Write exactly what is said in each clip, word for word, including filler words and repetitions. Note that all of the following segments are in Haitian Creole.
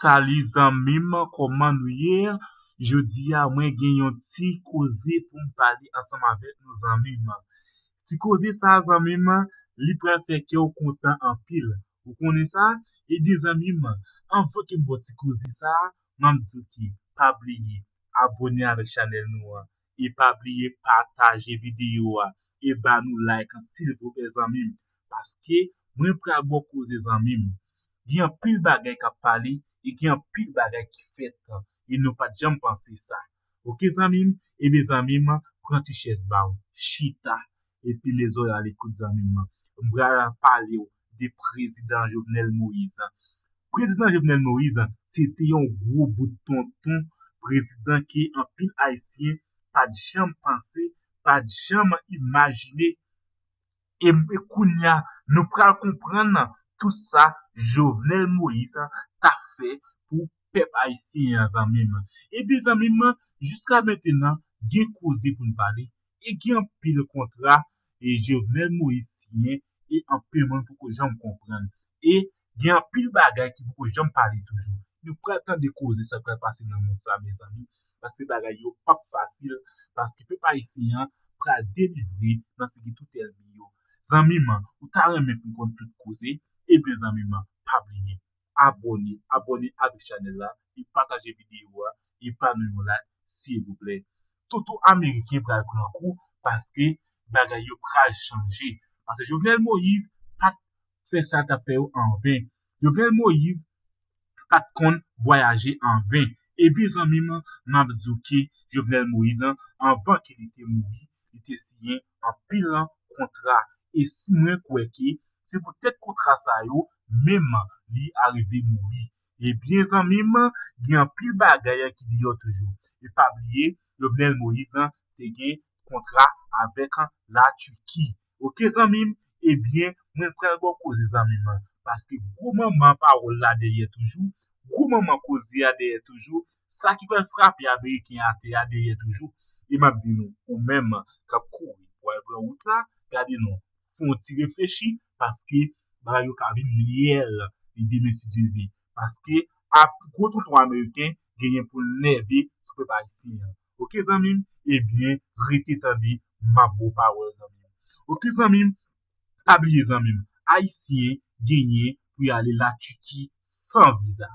Salut zanmi m, kòman nou ye? Jodi a, mwen gen yon ti koze pou m pale ansanm avèk nou zanmi m. Ti koze sa zanmi m, li pral fè kè w kontan anpil. Ou konnen sa? Ebyen zanmi m, anvan ke m ba w ti koze sa, m ap di w ki pa bliye abòne avèk chanèl nou an. E pa bliye pataje videyo a e ba nou like silvouplè zanmi m. Paske mwen pral ba w koze zanmi m. Gen anpil bagay k ap pale e gen anpil bagay ki fèt e nou pa t janm panse sa. Oke zanmi m? Ebyen zanmi m, pran ti chèz ba w, chita epi lezòrèy a lekout zanmi m. M pral pale w de prezidan Jovenel Moïse. Prezidan Jovenel Moïse se te yon gwo bout tonton prezidan ke anpil Ayisyen pa t janm panse, pa t janm imajine. E, e kounye a, nou pral konprann tout sa Jovenel Moïse t ap fè pou pèp ayisyen an, zanmi m. Ebyen, zanmi m, jiska mentenan, gen koze pou n pale. E gen anpil kontra e Jovenel Moïse siyen e anpil moun poko janm konprann. E gen anpil bagay ki poko janm pale toujou. Nou pral tande koze sa k pral pase nan mond sa, mezanmi. Paske bagay yo p ap fasil, paske pèp ayisyen an pral delivre nan figi tout ènmi yo. Zanmi m, ou ta renmen pou konn tout koze? Ebyen, zanmi m, pa bliye abòne, abòne avèk chanèl la, e pataje videyo a, e ba nou yon like, silvouplè. Tonton ameriken pral pran kou paske bagay yo pral chanje. Paske Jovenel Moïse pa t fè sa l t ap fè yo anven. Jovenel Moïse pa t konn vwayaje anven. Ebyen, zanmi m, m ap di w ke Jovenel Moïse, anvan ke li te mouri, li te siyen anpil kontra. E si mwen kwè ke se poutèt kontra sa yo menm li arive mouri. Ebyen, zanmi m, gen anpil bagay ki deyò toujou. E pa bliye, Jovenel Moïse te gen kontra avèk Latiki. Oke, zanmi m? Ebyen, mwen pral ba w koze, zanmi m. Paske gwo manman pawòl la dèyè toujou, gwo manman koze a dèyè toujou, sa ki pral frape ameriken atè a dèyè toujou. E m ap di nou, ou menm k ap kouri pou al pran wout la, gade non, fè yon ti reflechi, paske bagay yo ka vin myèl li demen si Dye vle. Paske ap gwo tonton ameriken genyen pou l nève sou pèp ayisyen an. Oke, zanmi m? Ebyen, rete tande, m ap ba w pawòl, zanmi m. Oke, zanmi m? Pa bliye, zanmi m, ayisyen genyen pou y ale Latiki san viza.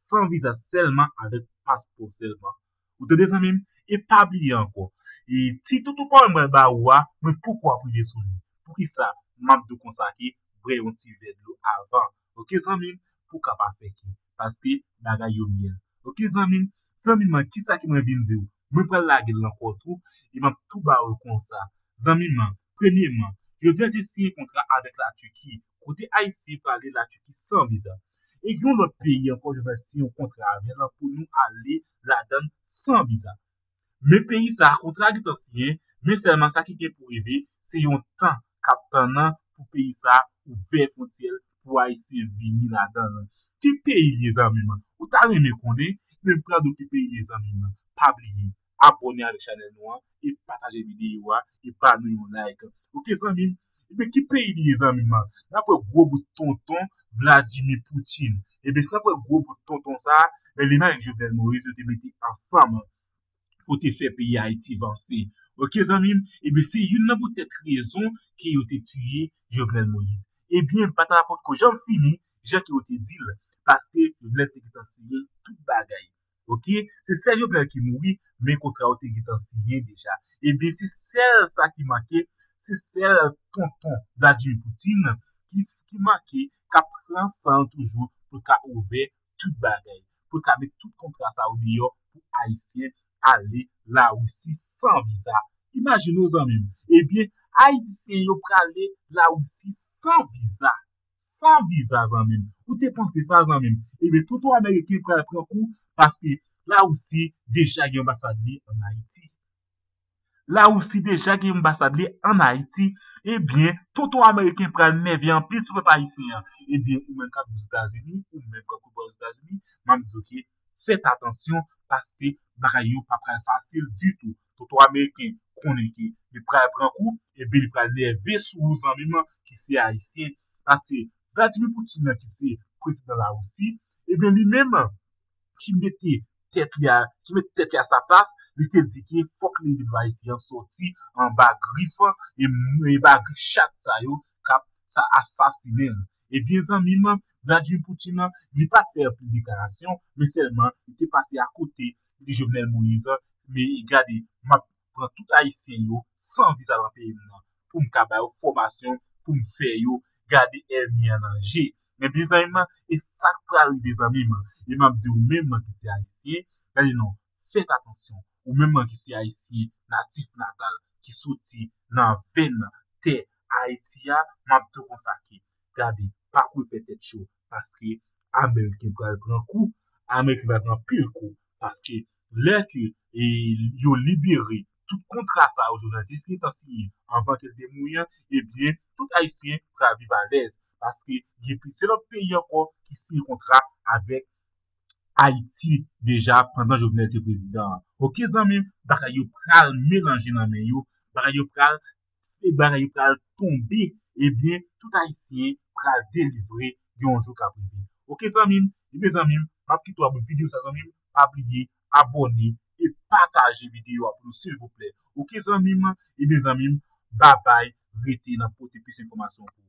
San viza sèlman, avèk paspò sèlman. Ou tande, zanmi m? E pa bliye ankò. E ti toutou pawòl mwen ba ou a, mwen poko ap rive sou li. Poukisa? M ap di w konsa ke bwè yon ti vè dlo avan. Oke, zanmi m? Pou w ka pa fè ke. Paske bagay yo myèl. Oke, zanmi m? Zanmi m, kisa ke mwen vin di w? Mwen pral lage l ankò tou, e m ap tou ba ou l konsa. Zanmi m, premyeman, Jovenel te siyen kontra avèk Latiki, kote ayisyen prale Latiki san viza. E gen yon lòt peyi ankò, Jovenel siyen yon kontra avè l pou nou ale ladan l san viza. Men peyi sa a, kontra gentan siyen, men sèlman sa ki gen pou rive, se yon tan k ap tann nan pou peyi sa a ouvè fwontyè l pou ayisyen vini ladan l. Ki peyi l ye, zanmi m? Ou ta renmen konnen? Men m pral di w ki peyi l ye, zanmi m. Pa bliye abòne avèk chanèl nou an, e pataje videyo a, e ba nou yon like. Oke, zanmi m? Ebyen, ki peyi l ye, zanmi m? N ap wè gwo bout tonton Vladimir Putin. Ebyen, si n ap wè gwo bout tonton sa a, men li menm avèk Jovenel Moïse, yo te mete ansanm pou te fè peyi Ayiti vanse. Oke, zanmi m? Ebyen, se youn nan poutèt rezon ke yo te tiye Jovenel Moïse. Ebyen, batay la potko janm fini, jan ke yo te di l, paske Jovenel te gentan siyen tout bagay. Oke? Se sèl Jovenel ki mouri, men kontra yo te gentan siyen deja. Ebyen, se sèl sa ki manke, se sèl tonton Vladimir Putin ki, ki manke, k ap pran san l toujou pou l ka ouvè tout bagay, pou l ka met tout kontra sa yo deyò pou Ayisyen ale Larisi san viza. Imajine w, zanmi m. Ebyen, Ayisyen yo prale Larisi san viza. San viza, zanmi m. Ou te panse sa, zanmi m? Ebyen, tonton ameriken pral pran kou paske Larisi deja gen anbasad li ann Ayiti. Larisi deja gen anbasad li ann Ayiti. Ebyen, tonton ameriken pral nève anpil sou pèp ayisyen an. Ebyen, ou menm k ap viv Ozetazini, ou menm k ap viv Ozetazini, m ap di w ke fèt atansyon paske bagay yo pa pral fasil ditou. Tonton ameriken konnen ke li pral pran kou, ebyen li pral nève sou ou, zanmi m, ki se ayisyen. Paske Vladimir Putin nan ki se prezidan Larisi, ebyen li menm, ki mete tèt li a, ki mete tèt li a sa plas, li te di ke fòk legliz ayisyen an sòti anba grif, e, anba grif chat sa yo k ap sa asasinen l. Ebyen, zanmi m, Vladimir Putin, li pa t fè anpil deklarasyon, men sèlman li te pase akote, li di Jovenel Moïse, men gade, m ap pran tout Ayisyen yo san viza nan peyi m nan, pou m ka ba yo fòmasyon, pou m fè yo gade ènmi an nan je. Men byen zanmi m, e sa k pral rive zanmi m, e m ap di ou menm ki se Ayisyen, gade non, fèt atansyon, ou menm ki se Ayisyen natif natal, ki soti nan venn tè Ayiti a, m ap di w konsa ke, gade, pa kouri fè tèt cho, paske Ameriken pral pran kou, Ameriken pral pran pil kou, paske lè ke e, yo libere tout kontra sa yo Jovenel te gentan siyen anvan ke l te mouri an, ebyen, tout Ayisyen pral viv alèz, paske gen plizyè lòt peyi ankò ki siyen kontra avèk Ayiti deja pandan Jovenel te prezidan an. Oke, zanmi m, bagay yo pral melanje nan men yo, bagay yo pral e bagay yo pral tonbe, ebyen, tout Ayisyen pral delivre gen yon jou k ap rive. Oke, zanmi m? Ebyen, zanmi m, m ap kite w ap videyo sa, zanmi m. Pa bliye abòne e pataje videyo a pou nou, silvouplè. Oke, zanmi m? Ebyen, zanmi m, babay, rete nan pote plis enfòmasyon pou